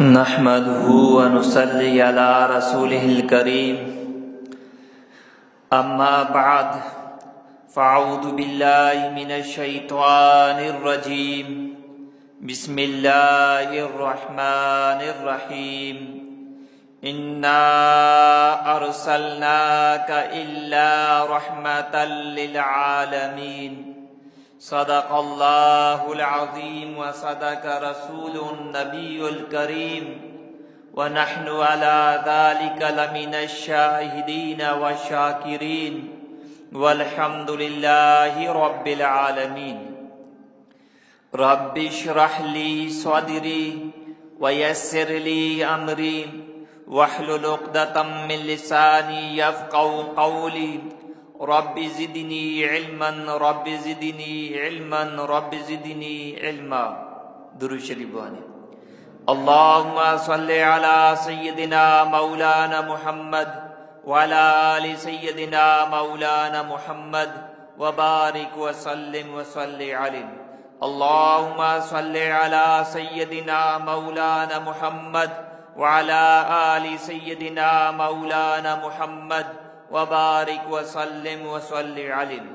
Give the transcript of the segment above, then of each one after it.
نحمده ونصلي على رسوله الكريم. أما بعد، فأعوذ بالله من الشيطان الرجيم. بسم الله الرحمن الرحيم. إنا أرسلناك إلا رحمة للعالمين. صدق الله العظيم وصدق رسول النبي الكريم، ونحن على ذلك لمن الشاهدين والشاكرين، والحمد لله رب العالمين. رب اشرح لي صدري ويسر لي أمري واحلل عقدة من لساني يفقهوا قولي. رب زدني علما، رب زدني علما، رب زدني علما. درود شریف بوانیں. اللهم صل على سيدنا مولانا محمد وعلى آل سيدنا مولانا محمد وبارك وسلم وصل عليه. اللهم صل على سيدنا مولانا محمد وعلى آل سيدنا مولانا محمد وبارك وسلم وصل عليه.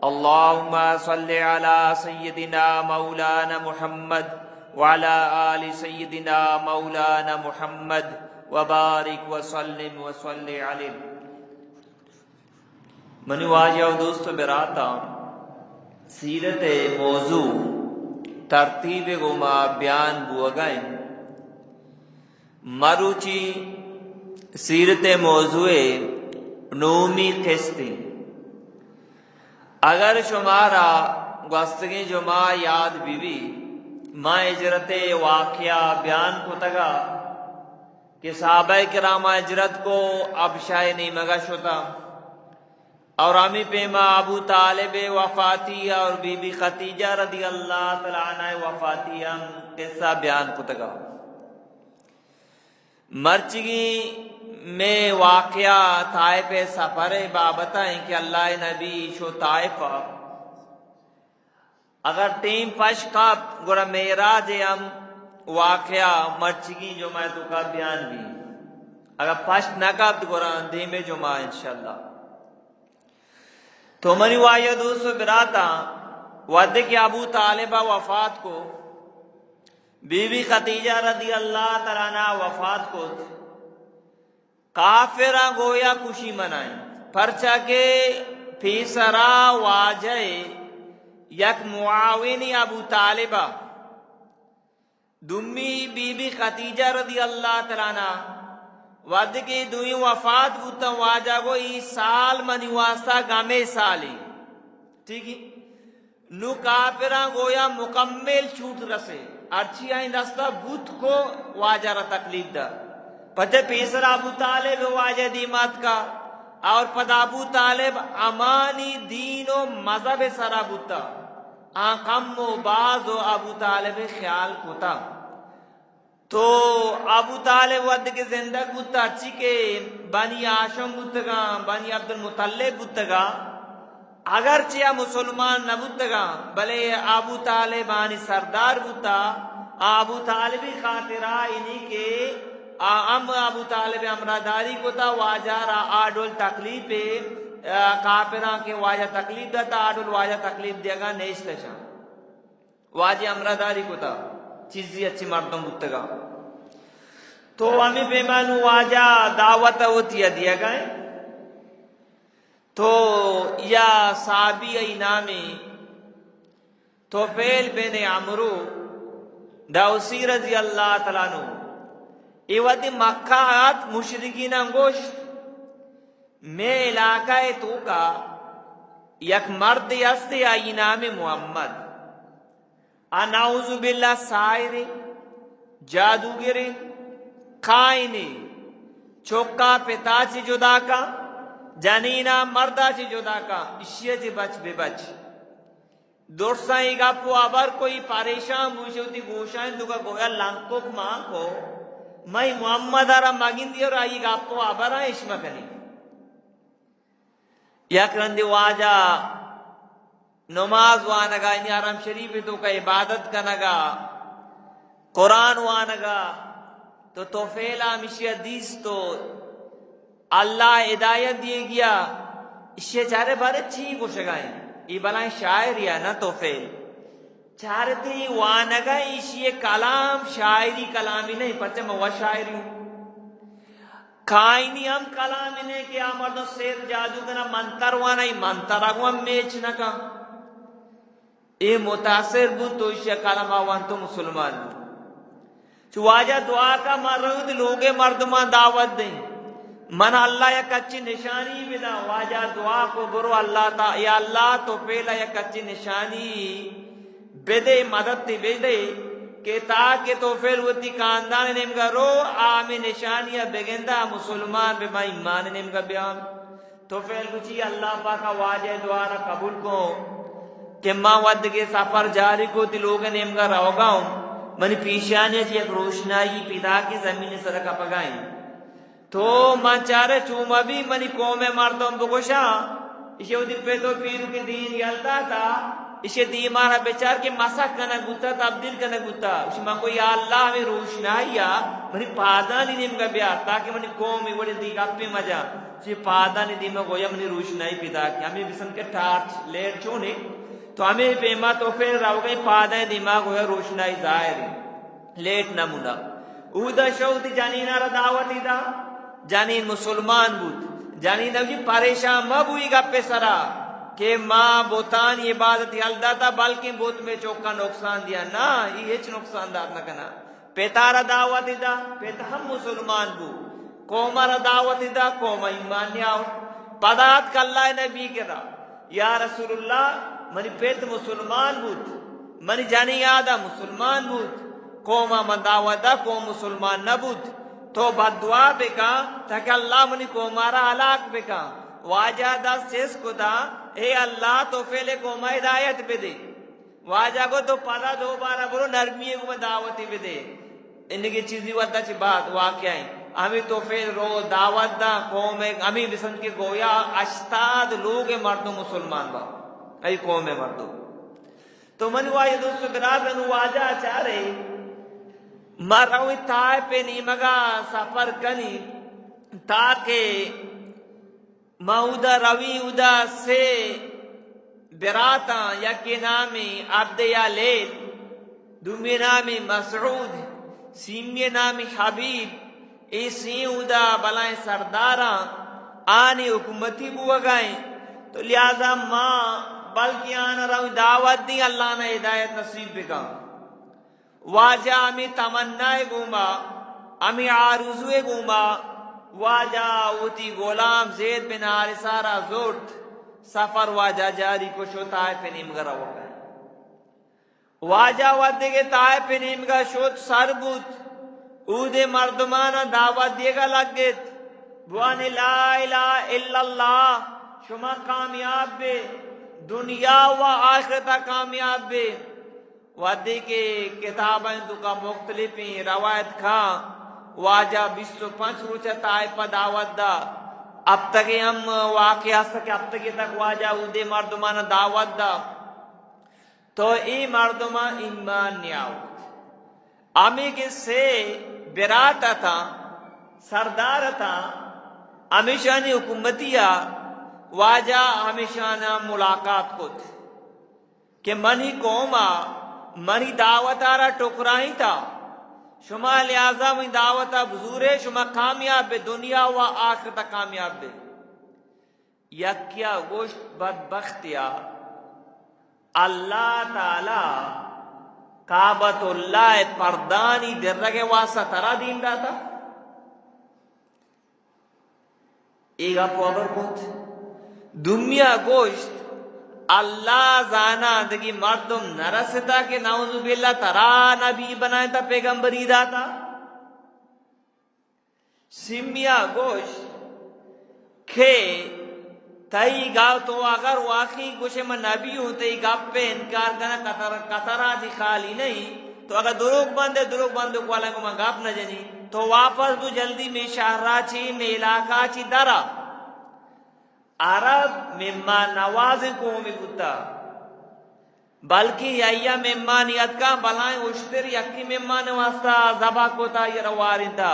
اللهم صل على سيدنا مولانا محمد وعلى آل سيدنا مولانا محمد وبارك وسلم وصل عليه. منی واجہ و دوست و براتاں، سیرت ءِ موضوع ترتیب ءَ گوں ما بیان بوگ ءَ اِنت. مروچی سیرت ءِ موضوع ءِ نومی قسط اِنت. اگر شمارا گوستگیں جمعہ یاد بہ بیت، ما ہجرت ءِ واقعہ بیان کتگ ات کہ صحابہ کرام ہجرت کو، حبشہ ءِ نیمگ ءَ شت ات اور ہمے پیما ابو طالب ءِ وفاتی اور بی بی خدیجہ رضی اللہ تعالی عنہا ءِ وفاتی ہم قصہ بیان کتگ ات. مرچیگیں مئے واقعہ طائف ءِ سفر ءِ بابت ءَ اِنت کہ اللہ ءِ نبی شت طائف ءَ. اگر ٹیم پش کپت، گڑا معراج ءِ ہم واقعہ مرچیگیں جمعہ ءِ توکا بیان بیت. اگر پش نہ کپت، گڑا دیمے جمعہ انشاءاللہ. تو منی واجہ دوست و براتاں، وھدے کہ ابو طالب ءَ وفات کو، بی بی خدیجہ رضی اللہ تعالی عنہا وفات کت، کافراں گویا خوشی منائیں، پرچا کہ پیسرا واجہ ءِ یک معاونے ابو طالب ءَ، دومی بی بی خدیجہ رضی اللہ تعالی عنہا، وھدے کہ دوئیں وفات بوتاں، واجہ گو اے سال منی واسطہ غم ءِ سالے. ٹھیک ہے؟ نوں کافراں گویا مکمل چوٹ رسے، ہرچی آئی دستا بوت کو واجہ را تکلیف دا. پچے پیسر ابو طالب واجہ دیما اتکا اور پدا ابو طالب امانی دین و مذہب سرا بوتا. آ کم و باز و ابو طالب خیال کتا. تو ابو طالب وھدے کہ زندگ بوتا، ہرچی کہ بنی ہاشم بوتگاں، بنی عبدالمطلب بوتگاں، اگرچہ آ مسلمان نہ بوتگاں، بلے ابو طالب آنی سردار بوتا. آ ابو طالبی خاطرا اینی کہ آ ہم ابو طالب ہمراہداری کتا، واجہ را آ ڈول تکلیف، آ، کافراں کہ واجہ تکلیف داتا، آ ڈول واجہ تکلیف دیگا نیشتشاں. واجہ ہمراہداری کتا، چیزی اچی مردم بوتگا. تو ہمے پیما نوں واجہ دعوت وتی دیگا ایں. تو یا صحابی ءِ نام ایں طفیل بن عمرو دوسی رضی اللہ تعالی عنہ. اے وھدے مکہ آت، مشرکیناں گوشت، مئے علاقہ ءِ توکا یک مردے ہستے، آئی نام محمد. آ نعوذ باللہ ساحرے، جادوگرے، خائنے، چکا پتا چہ جدا کن، جنینا مردا چہ جدا کن، اشی ءَ چہ بچ بہ بچ. درساں اے گپ و ہبر کو، اے پریشان بوت، وتی گوشاں توکا گویا لنکک مان کو، مئی محمد ءَ را مگندی اور آئی گپ و ہبراں اش مکنی. یک رندے واجہ نماز وانگا، یعنی حرم شریف ءِ توکا عبادت کنگا، قرآن وانگا، تو توفیل ہمیشی دیست تو اللہ ہدایت دیے گیا، اشی چارے بارے چی گوشگائیں؟ ای بلائیں شاعری ہے نا توفیل؟ چارتی وانگا ایشی کلام شاعری کلامی نہیں، پچے من و شاعری ہوں۔ کائنی ہم کلامی نہیں کہ آ مردم سیر جادو کنا منتر وانا، ای منتر اگو ہم میچ نہ کن۔ اے متاثر بوت تو ایشی کلام وان تو مسلمان بوت۔ چو واجہ دعا کا من روت لوگے مردمان دعوت دیں، من اللہ یک اچی نشانی بدا۔ واجہ دعا کو برو اللہ تا، یا اللہ توفیل یک اچی نشانی بدے، مدد تی بدے کہ تاکہ توفیل وتی خاندان نیمگا رو، آ ہمیں نشانی بگندا، مسلمان بے، ما ایمان نیمگا بیان۔ توفیل گوشی اللہ پاکا واجہ دعا را قبول کو کہ ما ودگے سفر جاری کو تی لوگ نیمگا روگا ہوں، منی پیشانی چی یک روشنائی پیدا کی زمین سر کپگائیں۔ تو من چارے چو مبی منی قوم مردم بگوشاں، ایشی وتی پت و پیرکی دین یل داتا، ایشی دیما را بچار کہ مسخ کنگ بوتا، تبدیل کنگ بوتا۔ ایشی من گو یا اللہ ہمیں روشنائی آ منی پادانی نیمگا بیار تاکہ منی قوم وڑے دی گپے مجا۔ چی پادانی دیما گویا منی روشنائی پیدا کہ ہمیں بسن کہ ٹارچ لیٹ چونے، تو ہمیں پیما توفیل روگئی پادانی دیما گویا روشنائی ظاہر ہے۔ لیٹ نمونہ۔ اودا شو وتی جنینا را دعوتی دا۔ جنین مسلمان بوت۔ جنین گوشی پریشان مبو ای گپے سرا کہ ما بتانی عبادت یل داتا، بلکیں بت میں چوکا نقصان دیا۔ نا، ای ہچ نقصان دات نہ کنا۔ پتا را دعوتی دا، پت ہم مسلمان بو۔ قوما را دعوتی دا، قوم ایمان نیاورت۔ پدا آتک اللہ نبی کرا۔ یا رسول اللہ، منی پت مسلمان بوت، منی جنی آدا مسلمان بوت، قوما من دعوت دا، قوم مسلمان نہ بوت، تو بددعا بکا تاکہ اللہ منی قوما را ہلاک بکا۔ واجہ دست چست کتا، اے اللہ توفیل قوما ہدایت بدے۔ واجہ گو تو پدا دوبارہ برو نرمی گو دعوتی بدے۔ انگی چیزی ودا چی بات واقعہ ہیں۔ ہمیں توفیل رو دعوت دا قوم، ہمیں بسن کے گویا ہشتاد لوگ مردم مسلمان با۔ ای قوم مردم۔ تو من واجہ دوست برادن واجہ چارے، ما روی طائف نیمگا سفر کنی تاکہ ما اودا روی، اودا سے براتاں، یکے نامی عبد یا لیل، دومی نامی مسعود، سیمی نامی حبیب، اے سیں اودا بلائیں سرداراں، آنی حکومتی بوگائیں، تو لہذا ما بلکہ آنا روی دعوت دیں، اللہ نا ہدایت نصیب بکاں۔ واجہ ہمیں تمنا گوما، ہمیں آرزو گوما، واجہ وتی غلام زید بن حارثہ را زرت، سفر واجہ جاری کو شو طائف نیمگا روگا۔ واجہ وھدے کہ طائف نیمگا شت سر بوت، اودے مردمانا دعوت دیگا لگت، بوانی لا الہ الا اللہ، شما کامیاب بے، دنیا و آخرتا کامیاب بے۔ وھدے کہ کتابانی توکا مختلفیں روایت کھاں، واجہ بیست و پنچ روچ طائفا دعوت دا۔ ہپتگے ہم واقعہ است کہ ہپتگے تک واجہ اودے مردمانا دعوت دا۔ تو اے مردماں ایمان نیاورت۔ ہمے کہ سے برات اتاں، سردار اتاں، ہمیشانی حکومتیا واجہ ہمیشانا ملاقات کت کہ منی قوما منی دعوتا را ٹکرائینتا، شما لہذا منی دعوتا بزورے، شما کامیاب بے، دنیا و آخرتا کامیاب بے۔ یکیا گوشت، بدبختیا، اللہ تعالی کعبۃ اللہ پردانی درگے واسطہ ترا دین داتا؟ اے گپ خبر کت۔ دومیا گوشت، اللہ زانا دگی مردم نرستا کہ نعوذ باللہ ترا نبی بنائتا، پیغمبری داتا؟ سیمیا گوشت کہ تئی گپ، تو اگر واقعی گوشے من نبی ہوں، تئی گپ پہ انکار کنا، قطر، قطرہ چی خالی نہیں۔ تو اگر دروگ بندے، دروگ بندے کو الگ من گپ نہ جنی۔ تو واپس بو جلدی، میں شہرا چی، میں علاقہ چی درا۔ عرب مما نوازیں قومی بوتا۔ بلکیں آئی ءَ مہمانی اتکاں، بلاہیں اشتر یکیں مہمان ءِ واستا ذبح کت ءُ آئی ءَ را وارینتا،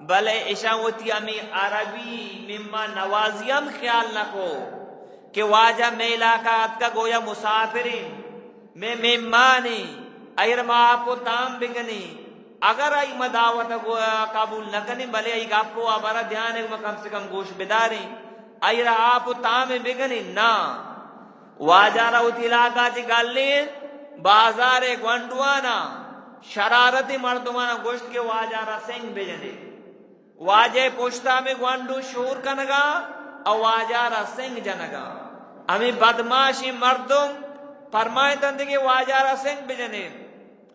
بلے اشاں وتی ہمے عربی مہمان نوازی ہم خیال نہ کو کہ واجہ مئے علاقہ اتکا، گویا مسافریں، مئے مہمانیں، آئی ءَ را ما آپ ءُ تام بکنیں۔ اگر آئی ما دعوت ءَ گو-، قبول نہ کنیں، بلے آئی گپ ءُ ہبر ءَ دھیان ءَ ما کم سے کم گوش بداریں، آئی ءَ را آپ ءُ تام بکنیں۔ نہ، واجہ را وتی علاقہ چہ گلیں بازار ءِ گونڈواناں، شرارتی مردماناں گوشت کہ واجہ را سنگ بجنے۔ واجہ ءِ پشتا ہمے گونڈو شور کنگا ءُ واجہ را سنگ جنگا۔ ہمے بدماشیں مردم پرمائینتنت کہ واجہ را سنگ بجنے۔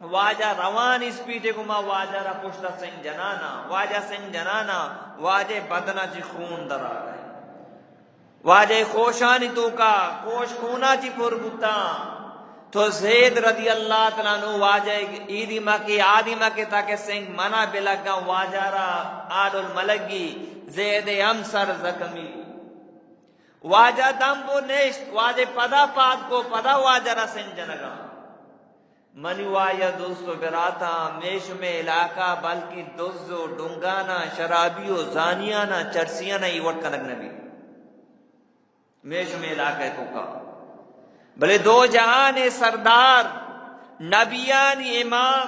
واجہ روان اسپیڈ ءَ گوما واجہ را پشتا سنگ جنانا، واجہ سنگ جنانا، واجہ ءِ بدنا چہ خون درا گئے۔ واجہ ءِ کوشانی توکا، کوش خونا چہ پر بوتاں۔ تو زید رضی اللہ تعالی عنہ واجہ ءِ اے دیما کہ آ دیما کہ تاکہ سنگ منا بلگاں، واجہ را آ ڈول ملگی، زید ءِ ہمسر زخمی بو۔ واجہ دم بو نشت، واجہ پدا پاد کو، پدا واجہ را سنگ جنگا۔ منی واجہ دوست ءُ براتاں، مئے شمئے علاقہ بلکیں دز ءُ ڈنگاناں، شرابی ءُ زانیاناں، چرسیاناں اے وڑ کنگ نہ بیت۔ مئے شمئے علاقہ ءِ توکا۔ بلے دو جہان ءِ سردار، نبیانی امام،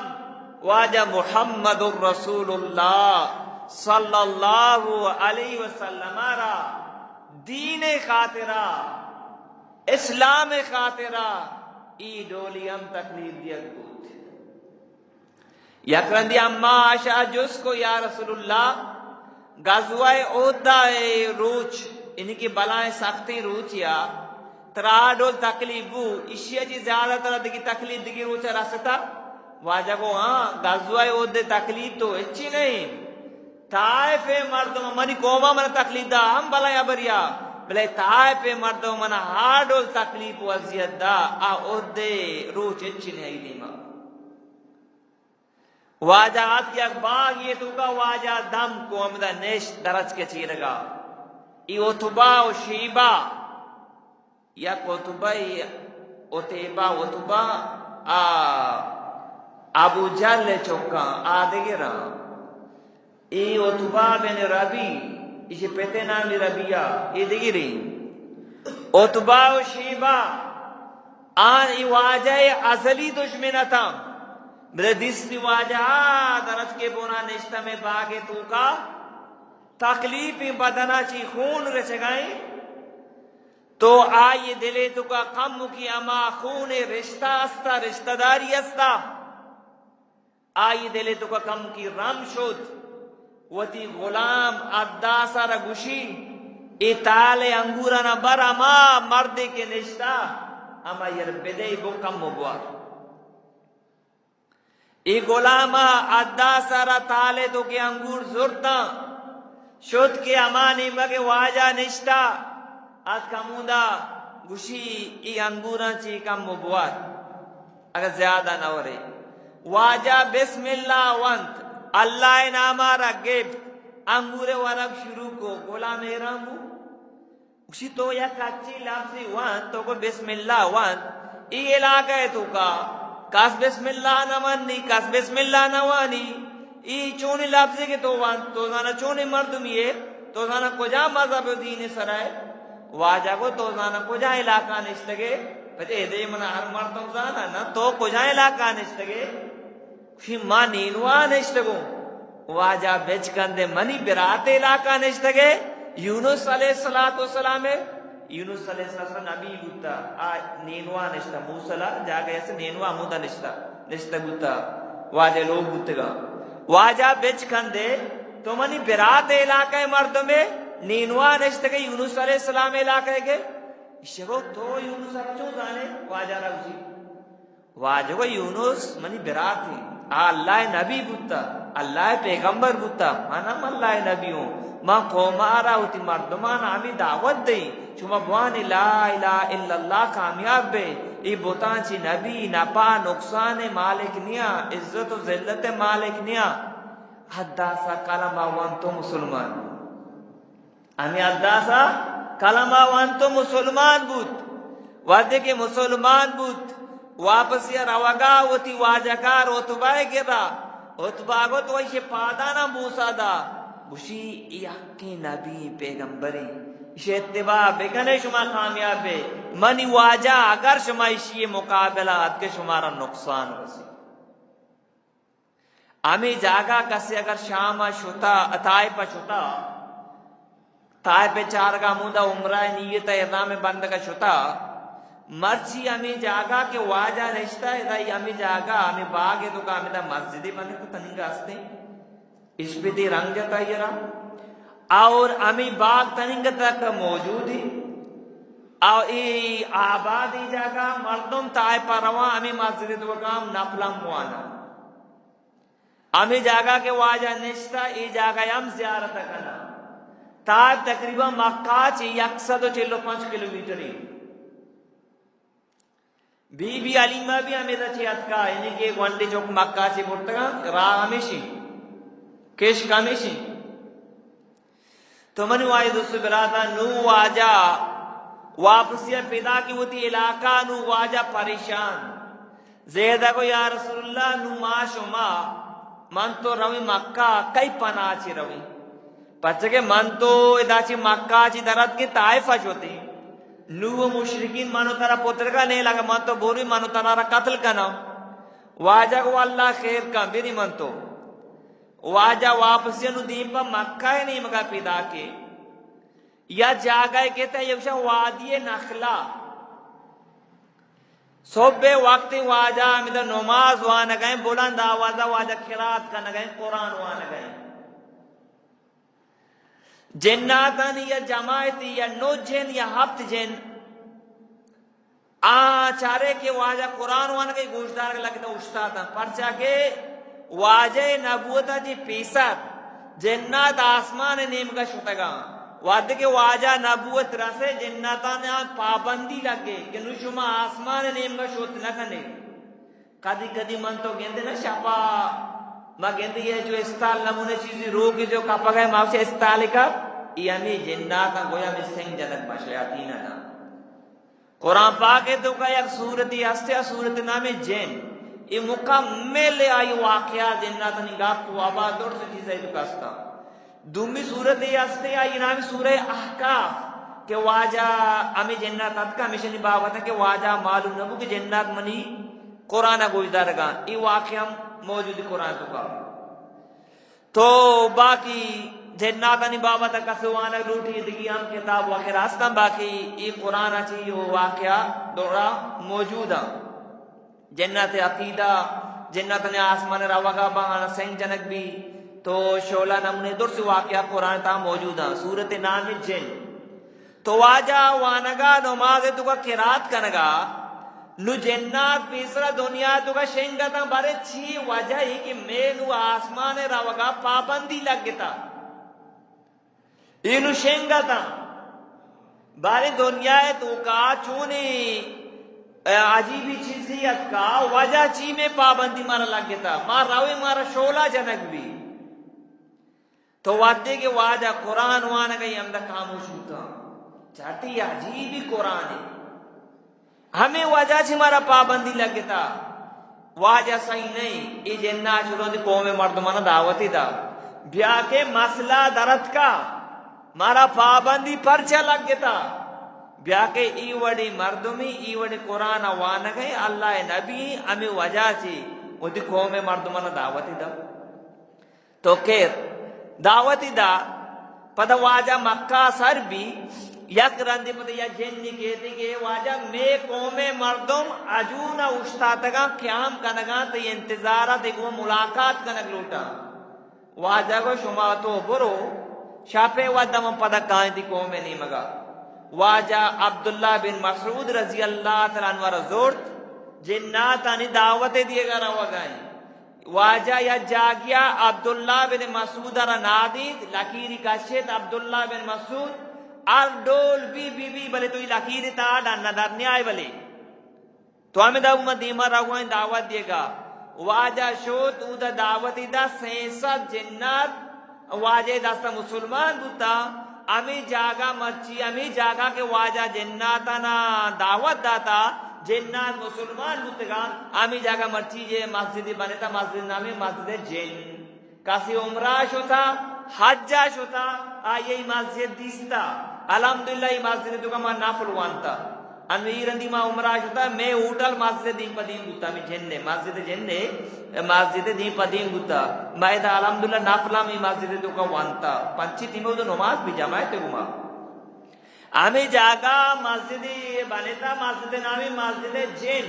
واجہ محمد الرسول اللہ صلی اللہ علیہ وسلم ءَ را دین ءِ خاطرا، اسلام ءِ خاطرا اے ڈولی ہم تکلیف دیگ بوت۔ یک رندے عمار عائشہ ءَ جست کو، یا رسول اللہ، غزوہ احد ءِ روچ، یعنی کہ بلاہیں سختیں روچے ءَ ترا آ ڈول تکلیف بو، ایشی ءَ چہ زیادہ ترا دگہ تکلیف دگہ روچ ءَ رستا؟ واجہ گو، ہاں، غزوہ احد ءِ تکلیف تو ہچی نہ انت۔ طائف ءِ مردم، منی قوم ءَ من تکلیف دا، ہم بلاہیں ہبرے ءَ، بلے طائف ءِ مردم من آ ڈول تکلیف ءُ اذیت دا، آ احد ءِ روچ ہچی نہ ای دیما۔ واجہ آتک یک باغے توکا، واجہ دم کو، ہمدا نشت درچک ءِ چیرگا۔ اے عتبہ ءُ شیبہ، یک عتبہ، اے عتیبہ، عتبہ، آ ابو جہل ءِ چکاں، آ دگراں۔ اے عتبہ بن ربیع، ایشی پت ءِ نام ربیعہ، اے دگریں۔ عتبہ ءُ شیبہ، آ اے واجہ ءِ ازلی دژمن اتاں۔ بلے دیستی واجہ ءَ درچک ءِ بنا نشتہ، ہمے باغ ءِ توکا تکلیفیں، بدنا چہ خون رچگائیں، تو آئی ءِ دل ءِ توکا کمکے ہما خون ءِ رشتہ استا، رشتہ داری استا۔ آئی دل ءِ توکا کمکی رم شت۔ وتی غلام عداس ءَ را گوشی، اے تال ءِ انگوراناں بر، ہما مردے کہ نشتہ، ہمائی ءَ را بدئے، بو کمو بوار۔ اے غلام ءَ عداس ءَ را تال ءِ توکے انگور زرتاں۔ شت کہ ہما نیمگ ءَ واجہ نشتہ، اتک ہمودا گوشی، اے انگوراں چہ کمو بوار۔ اگاں زیادہ نہ ورے۔ واجہ بسم اللہ ونت، اللہ ءِ نام ءَ را گپت، انگور ءِ ورگ شروع کو، غلام حیران بو۔ گوشی تو یک اچی لفظی ونت، تو گو بسم اللہ ونت، اے علاقہ ءِ توکا کس بسم اللہ نہ ونی، کس بسم اللہ نہ وانی، اے چونی لفظے کہ تو ونت، تو زانا چونی مردمی ئے، تو زانا کجا مذہب ءُ دین ءِ سرا ئے؟ واجہ گو تو زانا کجا علاقہ نشتگے؟ پچے ادے من ہر مردم زانا، نہ تو کجا علاقہ نشتگے؟ گوشی ما نینوا نشتگوں۔ واجہ بچکندے، منی برات علاقہ نشتگے، یونس علیہ الصلوۃ والسلام ءِ، یونس علیہ السلام نبی بوتا، آ نینوا نشتا، موصل ءَ جاگہ است نینوا، ہمودا نشتا، نشتگ بوتا، واجہ لوگ بوتگا۔ واجہ بچکندے، تو منی برات علاقہ ءِ مردمے، نینوا نشتگے، یونس علیہ السلام علاقہ ءِ گے؟ ایشی گو تو یونس ءَ را چون زانے؟ واجہ را گوشی۔ واجہ گو یونس منی برات انت، آ اللہ ءِ نبی بوتا، اللہ ءِ پیغمبر بوتا، من ہم اللہ ءِ نبی اوں۔ من قوم ءَ را، وتی مردمان ءَ ہمے دعوت دئیں، شما بوان لا الہ الا اللہ، کامیاب بے۔ اے بتاں چی نبی، نپا نقصان ءِ مالک نیا، عزت ءُ ذلت ءِ مالک نیا۔ عداس ءَ کلمہ ونت ءُ مسلمان بوت۔ ہمے عداس ءَ کلمہ ونت ءُ مسلمان بوت۔ وھدے کہ مسلمان بوت، واپسی ءَ روگا وتی واجکار عتبہ ءِ کرا۔ عتبہ گوت، وشی پادانا بوسا دا۔ گوشی، اے حقیں نبی پیغمبریں۔ ایشی اتباع بکنے شما کامیاب بے۔ منی واجہ اگر شما ایشی مقابلہ اتکے شمارا نقصان رسی۔ ہمے جاگہ کسے اگر شام ءَ شتا، طائف ءَ شتا، طائف ءَ چارگا ہمودا عمرہ ءِ نیت ءَ احرام ءَ بندگ ءَ شتا، مرچی ہمے جاگہ کہ واجہ نشتا، ادا ہمے جاگہ، ہمے باغ ءِ توکا ہمدا مسجدے بنت کہ تنیگا ہستیں، اشپتی رنگ جتا یرا، اور ہمے باغ تنیگا تک موجود ہے، اور اے آبادی جاگہ مردم طائف ءَ رواں ہمے مسجد ءِ توکا ہم نفل ہم واناں۔ ہمے جاگہ کہ واجہ نشتہ، اے جاگہ ہم زیارت کناں۔ طائف تقریباً مکہ چہ یک سد و چل و پنچ کلومیٹر ایں۔ بی بی حلیمہ بھی ہمیدا چہ اتکا، یعنی کہ گونڈیں چک مکہ چہ برتگاں، راہ ہمیشی، کشک ہمیشی۔ تو منی واجہ دوست براتاں، نوں واجہ واپسی ءَ پیداک وتی علاقہ، نوں واجہ پریشان۔ زید ءَ گو، یا رسول اللہ، نوں ما شما، من تو رویں مکہ، کئی پناہ چی رویں؟ پرچہ کہ من تو ادا چی مکہ چی درد کے طائف ءَ شتیں۔ نوں مشرکین من و ترا پترگا نیل، اگہ من تو بوری من و ترا را قتل کناں۔ واجہ گو، اللہ خیر کن، بری من تو۔ واجہ واپسی ءَ نوں دیم پہ مکہ ءِ نیمگا پیداکے۔ یا جاگہ کہ تہ یک شہ وادی نخلا۔ صبح وقت واجہ ہمدا نماز وانگائیں، بلند آوازا واجہ قرات کنگائیں، قرآن وانگائیں۔ جناتانی یا جماعتی یا نو جن یا ہفت جن، آ چارے کہ واجہ قرآن وانگ ءَ گوشدارگ لگتا اوشتاتاں، پرچا کہ واجہ نبوت ءَ چہ پیسر جنات آسمان ءِ نیمگا شتگاں۔ وہدے کہ واجہ نبوت رسے، جناتاں پابندی لگے کہ نوں شما آسمان ءِ نیمگا شت نہ کنے۔ کدی کدی من تو گندے نہ شپا، ما گندے یہ جو استال نمونے چیزی روک جو کپگا، ما اسے استال کا، یہ ہمیں جناتاں گویا ہمیں سنگ جنک ما شیاطین نا۔ قرآن پاک ءِ توکا یک سورتے ہستے، آ سورت نام جن۔ اے مکمل آئی واقعہ، جناتانی گپ و آبا درس چیز ءِ توکا ہستا۔ دومی سورتے ہستے، آئی نام سورہ احقاف، کہ واجہ ہمیں جنات اتکا، ہمیشانی بابت کہ واجہ معلوم نہ بو کہ جنات منی قرآن گوشدارگاں۔ اے واقعہ ہم موجود قرآن توکا۔ تو باقی جناتانی بابت کس وانگ لوٹی، دگی ہم کتاب وغیرہ ہستن، باقی اے قرآن چی و واقعہ دوڑا موجود ہیں۔ جنات عقیدہ، جناتانی آسمان روگا بہانا سنگ جنک بھی، تو شولا نمونے درس واقعہ قرآن تا موجود ہیں۔ سورت نام جن۔ تو واجہ وانگا نماز توکا قرات کنگا، نو جنات پیسرا دنیا توکا شنگتاں، بارے چی وجہ ای کہ میں نو آسمان روگا پابندی لگتا؟ اے نو شنگتاں، بارے دنیا توکا چونی، اے، عجیبی چیزی اتکا، وجہ چی میں پابندی مارا لگتا؟ ما روے مارا شولا جنک بھی۔ تو وہدے کہ واجہ قرآن وانگ ءَ ہمدا خاموش بوتاں۔ چاٹی عجیبی قرآن ہے۔ ہمیں وجہ چی مارا پابندی لگتا۔ واجہ صحیح نہیں۔ اے جنات چلو دی قوم مردمانا دعوتی دا۔ بیا کہ مسئلہ درت کا۔ مارا پابندی پرچہ لگتا۔ بیا کہ ای وڑی مردمی، ای وڑی قرآن وانگ ءَ، اللہ نبی، ہمیں وجہ چی وتی قوم مردمانا دعوتی دا۔ تو خیر دعوتی دا، پدا واجہ مکہ سر بی، یک رندی پدا یک جنی کیتی کہ واجہ مے قوم مردم اجونا اوشتاتگاں، قیام کنگاں، تئی انتظارا، تئی گوں ملاقات کنگ لوٹاں۔ واجہ گو شما تو برو، شپے ودا من پدا کائیں تئی قوم نیمگا۔ واجہ عبداللہ بن مسعود رضی اللہ تعالی عنہ را زورت، جناتانی دعوت دیگا روگائیں۔ واجہ یا جاگیا عبداللہ بن مسعود را نادیت، لکیری کشیت عبداللہ بن مسعود، ہر ڈول بی بی بی، بلے تو لکیر تا ڈن در نیائے بلے۔ تو ہمیں دا من دیما روگائیں دعوت دیگا۔ واجہ شوت، اودا دعوتی دا، سئے سد جنات واجہ دستا مسلمان بوتا۔ ہمیں جاگا مرچی، ہمیں جاگا کہ واجہ جناتانا دعوت داتا، جنات مسلمان بوتگا، ہمے جاگہ مرچی جے مسجدے بنتا، مسجد نامے مسجد جن۔ کسی عمرہ شتا، حج شتا، آئی مسجد دیستا، الحمدللہ ای مسجد توکا ما نفل وانتا۔ انو ای رندی ما عمرہ شتا، مئے ہوٹل مسجد دیم پہ دیم بوتا، ہمے جن نے، مسجد جن نے، مسجد دیم پہ دیم بوتا۔ ما ادا الحمدللہ نفل ہم ای مسجد توکا وانتا۔ پنچی تیمے ادو نماز بھی جماعت گما۔ ہمے جاگہ مسجد بنتا، مسجد نامی مسجد جن۔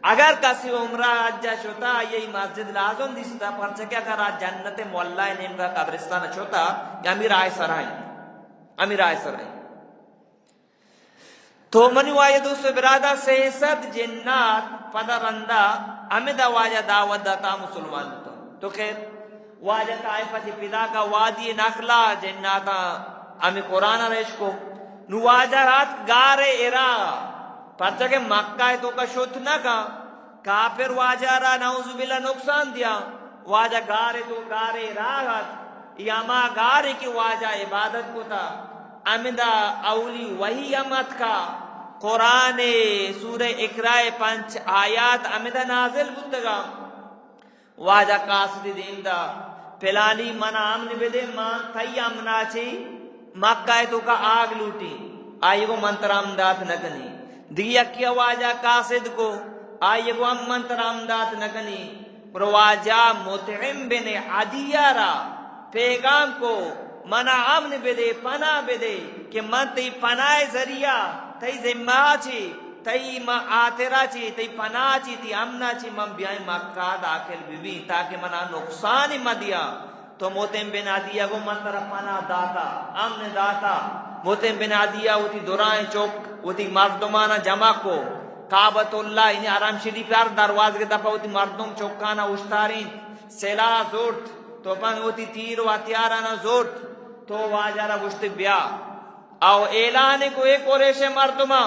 اگر کسی عمرہ حج شتا، آئی مسجد لازم دیستا، پرچہ کہ اگر آ جنت مولا نیمگا قبرستان شتا، ہمے راہ سرائیں، ہمے راہ سرائیں۔ تو منی واجہ دوست و برادر، سئے سد جنات پدا رندا ہمدا واجہ دعوت داتا، مسلمان بوتا۔ تو خیر، واجہ طائفہ چہ پدا کا وادی نخلا جناتا ہمے قرآن ریش کو۔ نو واجہ رات گار حرا، پرچہ کہ مکہ توکا شت نہ کا، کافر واجہ را نعوذ باللہ نقصان دیا۔ واجہ گارے تو گارے راہ ات، ای ہما گارے کہ واجہ عبادت کتا، ہمدا اولی وحی ہم اتکا، قرآن سورہ اقراء پنچ آیات ہمدا نازل بوتگا۔ واجہ قاصد دیم دا، پلانی منا امن بدے، ما تئی امنا چی مکہ ء توکا آگ لوٹیں، آئی گو من ترا امداد نہ کنی۔ دگہ یکے ء واجہ قاصد کو، آئی گو ہم من ترا امداد نہ کنی۔ گڑا واجہ مطعم بن عدی ء را پیغام کو، منا امن بدے، پناہ بدے کہ من تئی پناہ ذریعہ، تئی ذمہ چی، تئی ما آترا چی، تئی پناہ چی، تئی امنا چی من بیائیں مکہ داخل ببیں تاکہ منا نقصان مدیا۔ تو مطعم بن عدی ء گو من ترا پناہ داتا، امن داتا۔ مطعم بن عدی ء وتی درائیں چک، وتی مردماناں جمع کو۔ کعبۃ اللہ یعنی حرم شریف ہر دروازگ دپا وتی مردم چکاناں اوشتارینت، سلاح زرت، تو پن وتی تیر و ہتھیاراناں زرت، تو واجہ را گوشت بیا۔ او اعلان کو اے قریش مردماں،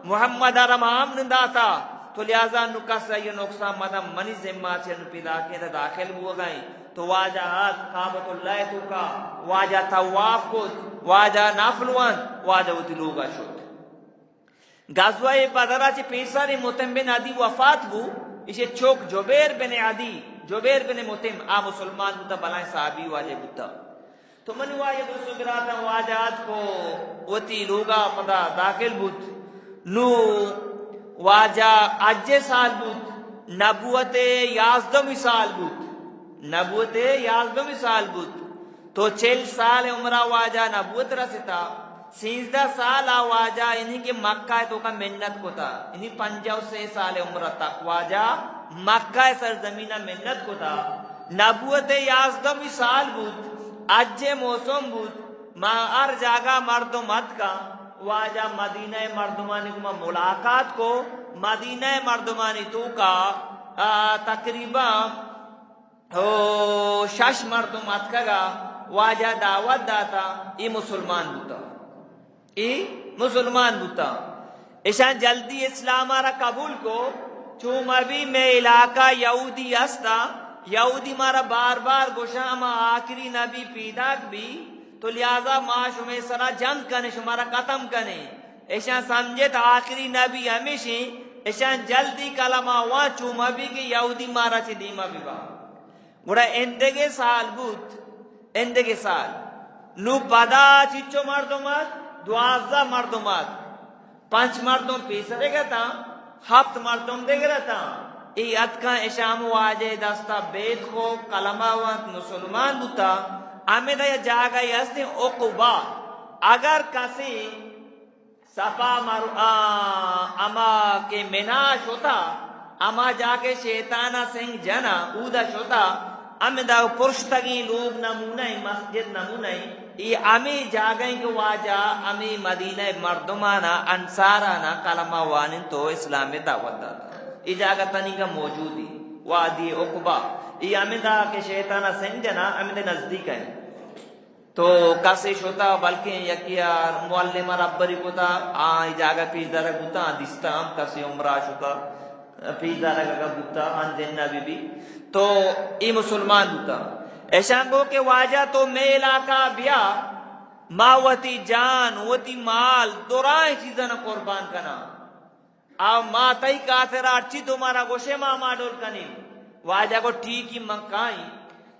محمد ء را ما امن داتا، تو لہذا نو کس ء نقصان مدن، منی ذمہ چہ نو پیداکیں داخل بوگائیں۔ تو واجہ آت کعبۃ اللہ توکا، واجہ طواف کت، واجہ نفل وانت، واجہ وتی لوگا شت۔ غزوہ بدر ء چہ پیسر مطعم بن عدی وفات بو، ایشی چوک جبیر بن عدی، جبیر بن مطعم، آ مسلمان بوتا، بلائیں صحابی واجہ بوتا۔ تو منی واجہ دوست و براتاں، واجہ اتک و وتی لوگا پدا داخل بوت۔ نو واجہ حج سال بوت، نبوت یازدہمی سال بوت، نبوت یازدہمی سال بوت۔ تو چل سال عمرہ واجہ نبوت رستا، سیزدہ سال آ واجہ یعنی کہ مکہ توکا منت کتا، یعنی پنجاہ و سے سال عمر تک واجہ مکہ سرزمین منت کتا۔ نبوت یازدہمی سال بوت، حج موسم بوت، ما ہر جاگہ مردم اتکا، واجہ مدینہ مردمانی گوما ملاقات کو، مدینہ مردمانی توکا، آ، تقریباً او شش مردم اتکگا، واجہ دعوت داتا، ای مسلمان بوتا۔ ای مسلمان بوتا۔ اشان جلدی اسلام را قبول کو، چو مبی مئے علاقہ یہودی ہستا، یہودی مارا بار بار گوشاں، ہما آخری نبی پیداک بی، تو لہذا ما شمے سرا جنگ کنے، شمارا ختم کنے۔ اشان سمجھت آخری نبی ہمیشیں، اشان جلدی کلمہ وان، چو مبی کہ یہودی مارا چہ دیما ببا۔ گڑا ایندگہ سال بوت، ایندگہ سال۔ نو پدا چچو مردم ات، دوازدہ مردم ات۔ پنچ مردم پیسرگ اتاں، ہپت مردم دگر اتاں۔ ای اتکاں اشام واجہ دستا بیت کو کلمہ وانت مسلمان بوتا۔ ہمدا یا جاگہ ہستیں عقبہ۔ اگر کسی صفا مر-، آ، ہما کہ منا شتا، ہما جا کہ شیطانا سنگ جنا، اودا شتا، ہمدا پرشتگیں لوگ نمونہ ایں، مسجد نمونہ ایں، ای ہمے جاگہ ایں کہ واجہ ہمے مدینہ مردمانا، انصارانا کلمہ وانینت و اسلام دعوت داتا۔ ای جاگہ تنیگا موجود ایں، وادی عقبہ، ای ہمدا کہ شیطانا سنگ جنا، ہمدا نزدیک ایں۔ تو کسے شتا، بلکیں یکے ء معلم ء رہبری کتا، آ اے جاگہ پیش دارگ بوتا، آ دیستا ہم کسے عمرہ شتا، پیش دارگ اگاں بوتا، آ زندہ بہ بی، تو اے مسلمان بوتا۔ ایشاں گو کہ واجہ تو مئے علاقہ بیا، ما وتی جان، وتی مال، درائیں چیزاں قربان کناں۔ آ ما تئی خاطرا ہرچی تو مارا گوشے ما ہما ڈول کنیں۔ واجہ گو ٹھیک ہی من کائیں۔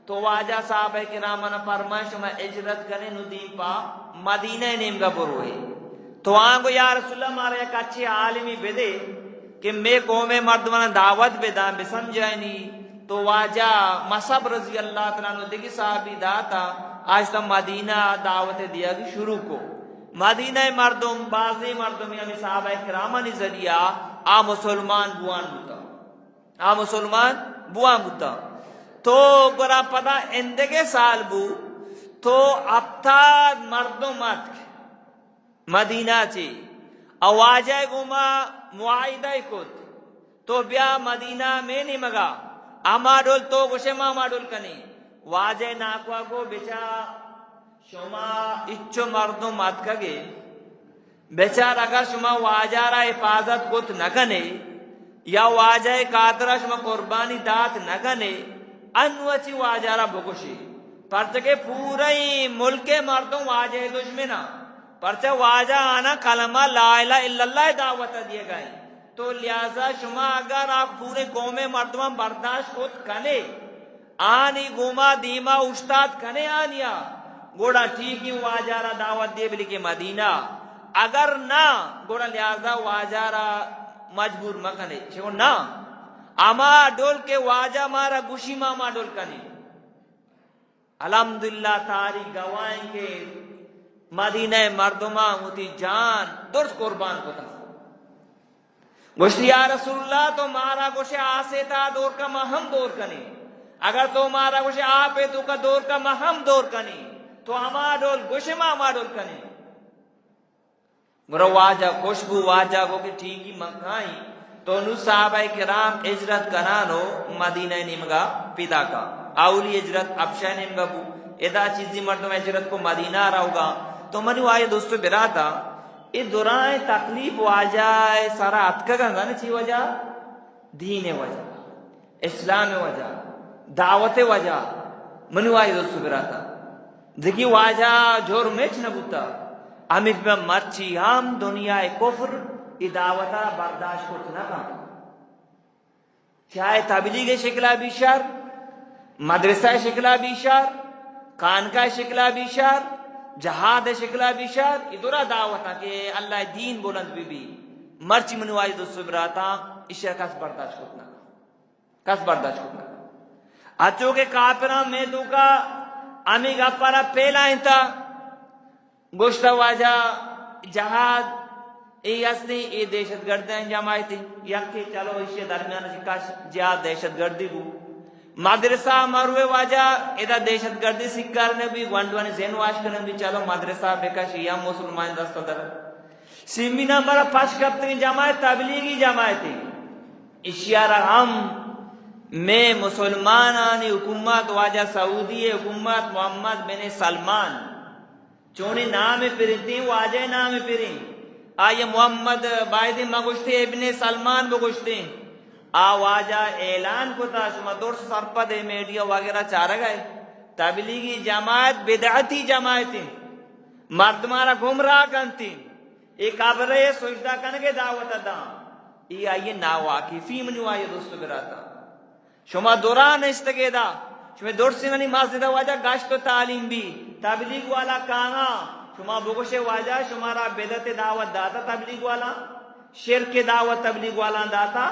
تو واجہ صحابہ کرامانا فرمائے شما ہجرت کنے نو دیم پہ مدینہ نیمگا بروئے۔ تو آں گو یا رسول اللہ مارا یک اچھے عالمی بدے کہ مے قوم مردمانا دعوت بداں بسمجھائینی۔ تو واجہ مصعب رضی اللہ تعالی عنہ دگہ صحابی داتا، آ اشتا مدینہ دعوت دیگ شروع کو۔ مدینہ مردم، بازیں مردم ہمیں صحابہ کرامانی ذریعہ آ مسلمان بوان بوتا۔ آ مسلمان بوان بوتا۔ تو گڑا پدا اندگہ سال بو، تو ہپتاد مردم اتک مدینہ چی۔ او واجہ گوما معاہدہ کت، تو بیا مدینہ مے نیمگا، ہما ڈول تو گوشے ما ہما ڈول کنیں۔ واجہ ناکوا گو بچا شما اچو مردم اتکگے، بچار اگر شما واجہ را حفاظت کت نہ کنے یا واجہ خاطرا شما قربانی دات نہ کنے، انو چی واجہ را بگوشے، پرچہ کہ پورئی ملک مردم واجہ دشمنا، پرچہ واجہ آنا کلمہ لا الہ الا اللہ دعوت دیگا۔ تو لہذا شما اگر آ پورے قوم مردمان برداشت کت کنے، آنی گوما دیما اوشتات کنے آنیا، گڑا ٹھیک ہی واجہ را دعوت دے بلی کہ مدینہ، اگر نہ گڑا لہذا واجہ را مجبور مکنے۔ چو نہ، ہما ڈول کہ واجہ مارا گوشی ما ہما ڈول کنی۔ الحمدللہ تاریخ گواہیں کہ مدینہ مردمان وتی جان درست قربان کتا۔ گوشتی، یا رسول اللہ، تو مارا گوشے آسے تا دور کا ما ہم دور کنی۔ اگر تو مارا گوشے آپ تو کا دور کا ما ہم دور کنی۔ تو ہما ڈول گوشے ما ہما ڈول کنی۔ گڑا واجہ خوش بو، واجہ گو کہ ٹھیک ہی من کائیں۔ تو نو صحابہ کرام ہجرت کنان و مدینہ نیمگا پیدا کا۔ اولی ہجرت حبشہ نیمگا بو۔ ادا چیزی مردم ہجرت کو مدینہ روگا۔ تو منی واجہ دوستو براتا، اے درائیں تکلیف واجہ سرا اتکگن، زانے چی وجہ؟ دین وجہ، اسلام وجہ، دعوت وجہ۔ منی واجہ دوستو براتا، دگی واجہ جرم ہچ نہ بوتا۔ ہمیں پہ مرچی ہم دنیا کفر ای دعوت را برداشت کرت نہ کن۔ چاہے تبلیغ شکلا بیشار، مدرسہ شکلا بیشار، خانقاہ شکلا بیشار، جہاد شکلا بیشار، ادرا دعوت کہ اللہ دین بلند بی بی۔ مرچی منی واجہ دوستو براتا، اشیا کس برداشت کرت نہ کن۔ کس برداشت کرت نہ کن۔ اچو کہ کافراں میں تو کا ہمیں گپارا پھیلائیں تا۔ گوشتہ واجہ جہاد اے ہستیں، اے دہشت گردیں جماعتیں، یکے چلو ایشی درمیان چہ کش جہاد دہشت گردی بو۔ مدرسہ مروے واجہ ادا دہشت گردی سکار نہ بی، گونڈوانی ذہن واش کنگ بی، چلو مدرسہ بکش، یا مسلمان دست در۔ سیمی نمبر پش کپتگیں جماعت تبلیغی جماعتیں۔ اشیارا ہم میں مسلمانانی حکومت، واجہ سعودی حکومت، محمد بن سلمان، چونیں نام پریں، تیں واجہ نام پریں۔ آئی محمد بایدیں مگوشتیں، ابن سلمان بگوشتیں۔ آ واجہ اعلان کتا، شما درست سرپد اے، میڈیا وغیرہ چارگ اے۔ تبلیغی جماعت بدعتی جماعتیں۔ مردمارا گمراہ کنتیں۔ اے قبرے سجدہ کنگے دعوت داں۔ اے آئی ناواقفی منی واجہ دوست براتا۔ شما دورا نشتگے دا، شما درسینانی مسجد واجہ گشت و تعلیم بی، تبلیغ والا کانا، شما بگوشے واجہ شمارا بدعت دعوت داتا تبلیغ والا، شرک دعوت تبلیغ والا داتا،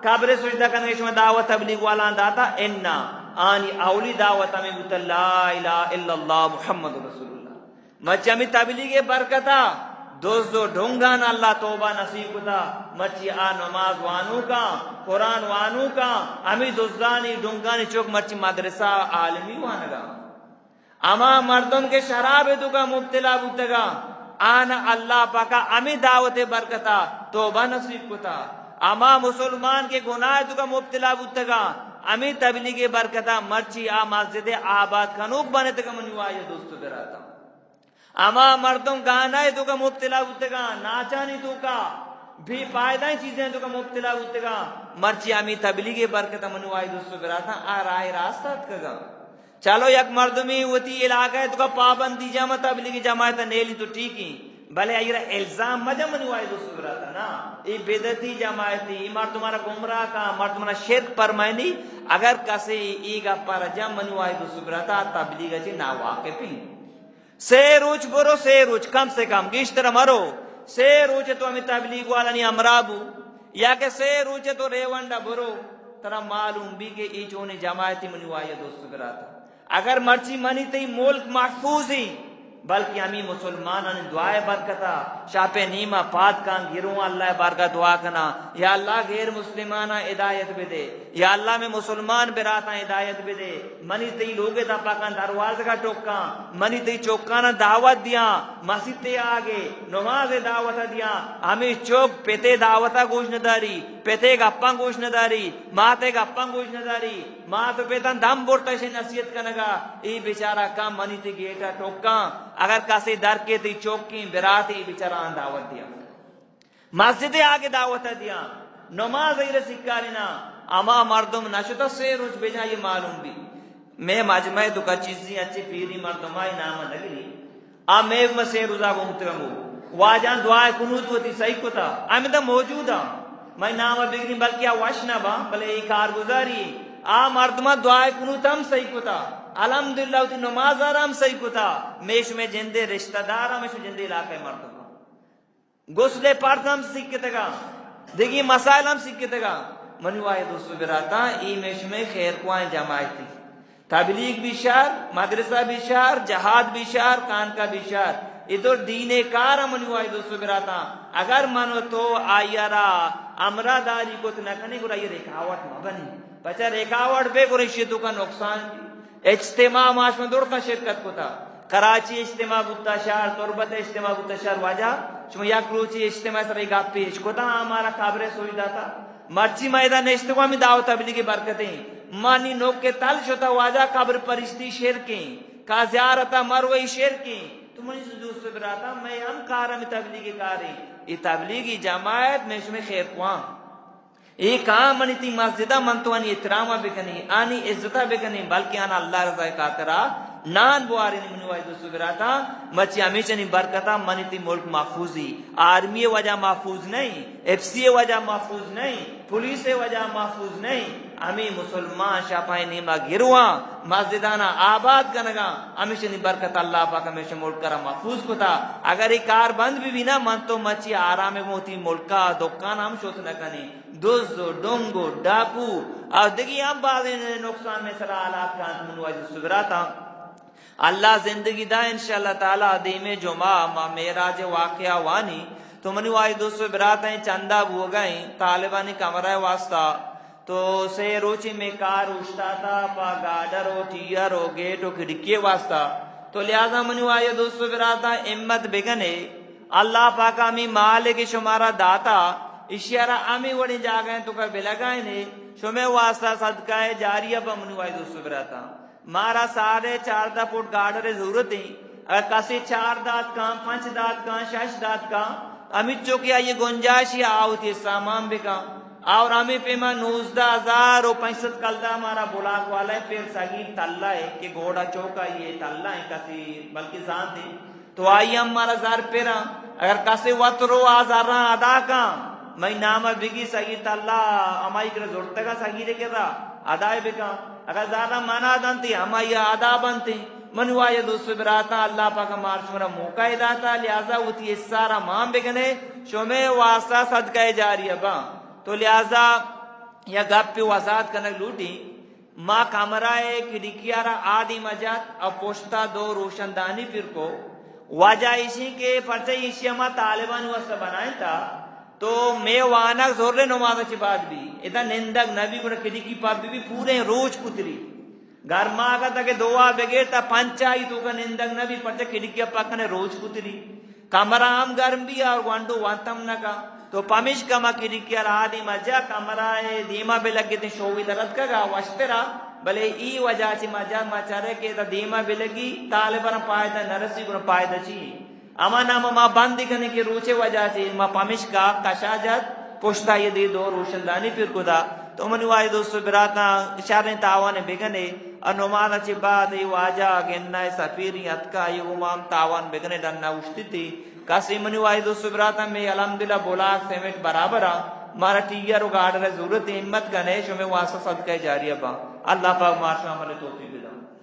قبر سجدہ کنگے شما دعوت تبلیغ والا داتا، انا، آنی اولی دعوت ہمیں بوتا لا الہ الا اللہ محمد رسول اللہ۔ مرچی ہمے تبلیغ ءِ برکت ءَ دز ءُ ڈنگان اللہ توبہ نصیب کتا۔ مرچی آ نماز وانوکاں، قرآن وانوکاں، ہمے دزانی ڈنگانی چک مرچی مدرسہ عالمی وانگا۔ ہما مردم کہ شراب ءِ توکا مبتلا بوتگا، آن اللہ پاکا ہمے دعوت ءِ برکت ءَ توبہ نصیب کتا۔ ہما مسلمان کہ گناہ ءِ توکا مبتلا بوتگا، ہمے تبلیغ ءِ برکت ءَ مرچی آ مسجد ءِ آباد کنوک بنتگا۔ منی واجہ دوست ءُ براتاں، ہما مردم گانا ءِ توکا مبتلا بوتگاں، ناچانی توکا، بے فائدہ چیزیں توکا مبتلا بوتگاں، مرچی ہمے تبلیغ ءِ برکت ءَ منی واجہ دوست ءُ براتاں آ راہ راست ءَ اتکگاں۔ چلو یک مردمے وتی علاقہ ءِ توکا پابندی جمع تبلیغی جماعت ءَ نیلی تو ٹھیک ایں، بلے آئی را الزام مجن منی واجہ دوست براتاں، نا، اے بدعتی جماعتی، اے مردماں را گمراہ کن، مردماں را شرک پرمائنی۔ اگر کسے اے گپا را جن منی واجہ دوست براتاں، تبلیغ چی ناواقف ایں۔ سے روچ برو، سے روچ، کم سے کم، گیشتر مرو۔ سے روچ تو ہمیں تبلیغ والانی ہمراہ بو، یا کہ سے روچ تو ریونڈا برو، ترا معلوم بی کہ اے چونیں جماعتی منی واجہ دوست براتاں۔ اگر مرچی منی تئی ملک محفوظ ایں، بلکہ ہمیں مسلمانانی دعائے برکتا شاپے نیما پاد کاں، گروں اللہ بارگاہ دعا کناں، یا اللہ غیر مسلماناں ہدایت بدے، یا اللہ میں مسلمان براتاں ہدایت بدے، منی تئی لوگے دپا کاں، دروازگا ٹکاں، منی تئی چکاناں دعوت دیاں، مسیتے آگے نماز دعوت دیاں، ہمیں چک پتے دعوتا گوش نداری، پتے گپاں گوش نداری، ماتے گپاں گوش نداری، مات و پتاں دم برتا شے نصیحت کنگا، اے بیچارہ کم منی تئی گیٹا ٹکاں، اگر کسے در کے تئی چکیں براتے اے بیچارہ آں دعوت دیاں۔ مسجد آگے دعوت دیاں، نماز ایرے سکارینا، ہما مردم نشتا سے روچ بجا یہ معلوم بی۔ میں مجمع تو کا چیزی اچھے پیری مردم آئی نام نگری۔ آ میو مسے روزا گومتگاں گو۔ واجہاں دعائے قنوت وتی صحیح کتا۔ ہمدا موجود آں۔ مئے نام بگریں بلکہ آ وش نہ باں، بلے اے کارگزاری آ مردماں دعائے قنوت ہم صحیح کتا۔ الحمدللہ وتی نماز آرا ہم صحیح کتا۔ مئے شمئے جندے رشتہ دار ہم، مئے شمئے جندے علاقہ مردم۔ غسل فرض ہم سکتگاں، دگی مسائل ہم سکتگاں۔ منی واجہ دوست و براتاں، اے مئے شمئے خیر خواہیں جماعتی۔ تبلیغ بی شر، مدرسہ بی شر، جہاد بی شر، خانقاہ بی شر۔ اے تو دین کار منی واجہ دوست و براتاں۔ اگر من و تو آئی را ہمراہ داری کت نہ کنیں، گڑا اے رکاوٹ مہ بنی۔ پچا رکاوٹ بے گڑا ایشی تو کا نقصان بی۔ اجتماع ما شما درستاں شرکت کتا۔ کراچی اجتماع بوتا شہر، تربت اجتماع بوتا شہر۔ واجہ، شما یک روچی اجتماع سر گپ پیش کتا، ہمارا خبر سوچ داتا۔ مرچی ما ادا نشتگو ہمیں دعوت تبلیغ برکتیں۔ منی نوک تل شتا واجہ قبر پرشتی شرکیں، کا زیارتا مروئی شرکیں۔ تو منی دوست براتاں، میں ہم کار ہمیں تبلیغ کاریں۔ اے تبلیغی جماعت میں شمیں خیر خواہاں۔ اے کاں منی تئی مسجدا من تو آنی احتراما بکنیں، آنی عزتا بکنیں، بلکہ آنا اللہ رضا خاطرا نان بوارینی۔ منی واجہ دوست و براتاں، مرچی ہمیشانی برکتا منی تئی ملک محفوظی۔ آرمی وجہ محفوظ نہیں، ایف سی وجہ محفوظ نہیں، پولیس وجہ محفوظ نہیں۔ ہمیں مسلمان شاپائیں نیما گرواں، مسجدانا آباد کنگاں، ہمیشانی برکت اللہ پاک ہمیشہ ملک را محفوظ کتا۔ اگر اے کار بند بی بی نا، من تو مرچی آرام گوں وتی ملکا دکان ہم شوت نہ کنیں۔ دز و ڈنگ و ڈاکو اور دگی ہم بازیں نقصان میں سرا حالات کانت۔ منی واجہ دوست و براتاں، اللہ زندگی دا، انشاءاللہ تعالی دیمے جمعہ ما معراج واقعہ وانی۔ تو منی واجہ دوست و براتاں، چندہ بوگا ایں طالبانی کمرہ واسطہ، تو سے روچی میں کار اوشتاتا پا گارڈر و ٹیئر و گیٹ و کھڑکی واسطہ۔ تو لہذا منی واجہ دوست و براتاں، ہمت بگنے، اللہ پاک ہمیں مالک شمارا داتا، اشیارا ہمیں وڑیں جاگہیں تو کا بلگائنے، شمے واسطہ صدقہ جاریہ با۔ منی واجہ دوست و براتاں، مارا ساڑھے چاردہ فٹ گارڈر ضرورت ہیں۔ اگر کسی چار دات کاں، پنچ دات کاں، شش دات کاں، ہمیں چونکہ آئی گنجائش یا آوتی سامان بکاں۔ اور ہمیں پیما نوزدہ ہزار و پنچ سد کلدار مارا بلاک والا ہے، پھر سگیر تلا ہے کہ گھوڑا چوکا یہ تلا ہے کسی بلکہ زانتے۔ تو آئی ہم مارا زر پھراں۔ اگر کسے وت رو آ زراں ادا کاں، مئی نام بگی سگیر تلا ہمائی کرا زرتگا سگیر کرا ادا بکاں۔ اگر زراں منا دنتی ہمائی ادا بنتی۔ منی واجہ دوست و براتاں، اللہ پاک مار شمارا موقع داتا، لہذا وتی حصہ را مان بگنے، شمے واسطہ صدقہ جاریہ باں۔ تو لہذا یا گپ وضاحت کنگ لوٹی۔ ما کمرہ ء کھڑکی ء را آ دیم ء جت ء پشت ء دو روشندانی پر کو۔ وجہ ایشی کہ پرچہ ایشی ء ما طالبانی واسطہ بنائینتا، تو مے وانگ زور نماز ء چہ بعد بی، ادا نندگ نہ بی، گڑا کھڑکی پہ بی بی پورے روچ کتری۔ گرماگ ء تک دعا بگیر تا پنچ آئی تو کا نندگ نہ بی، پرچہ کھڑکی ء پکنے روچ کتری۔ کمرہ ہم گرم بی اور گونڈو وانت ہم نہ کا۔ تو پمیشکا ما کھڑکی ء را آ دیم ء جا، کمرہ ء دیما بہ لگتیں، شوی در اتکگ ء وشترا، بلے ای وجہ چہ ما جا، ما چارے کہ ادا دیما بہ لگی، طالبانا پائدہ نہ رسی، گڑا پائدہ چی؟ ہما نام ما بند کنیں کہ روچے وجہ چہ ما پمیشکا کشا جت، پشتا یہ دی دو روشندانی پر کدا۔ تو منی واجہ دوست و براتاں، شریں تاوانے بگنے، ء نماز ء چہ بعد اے واجہ گنہ ء سفیری اتکا، آئی گوما ہم تاوان بگنے ڈنا اوشتیتی۔ کسے منی واجہ دوست براتاں، مئے الحمدللہ بلاک سیمنٹ برابر آ، مارا ٹیگر و گارڈر ضرورت، ہمت کنے، شمے واسطہ صدقہ جاریہ با۔ اللہ پاک مارا شمارا عمل توفیق بدنت۔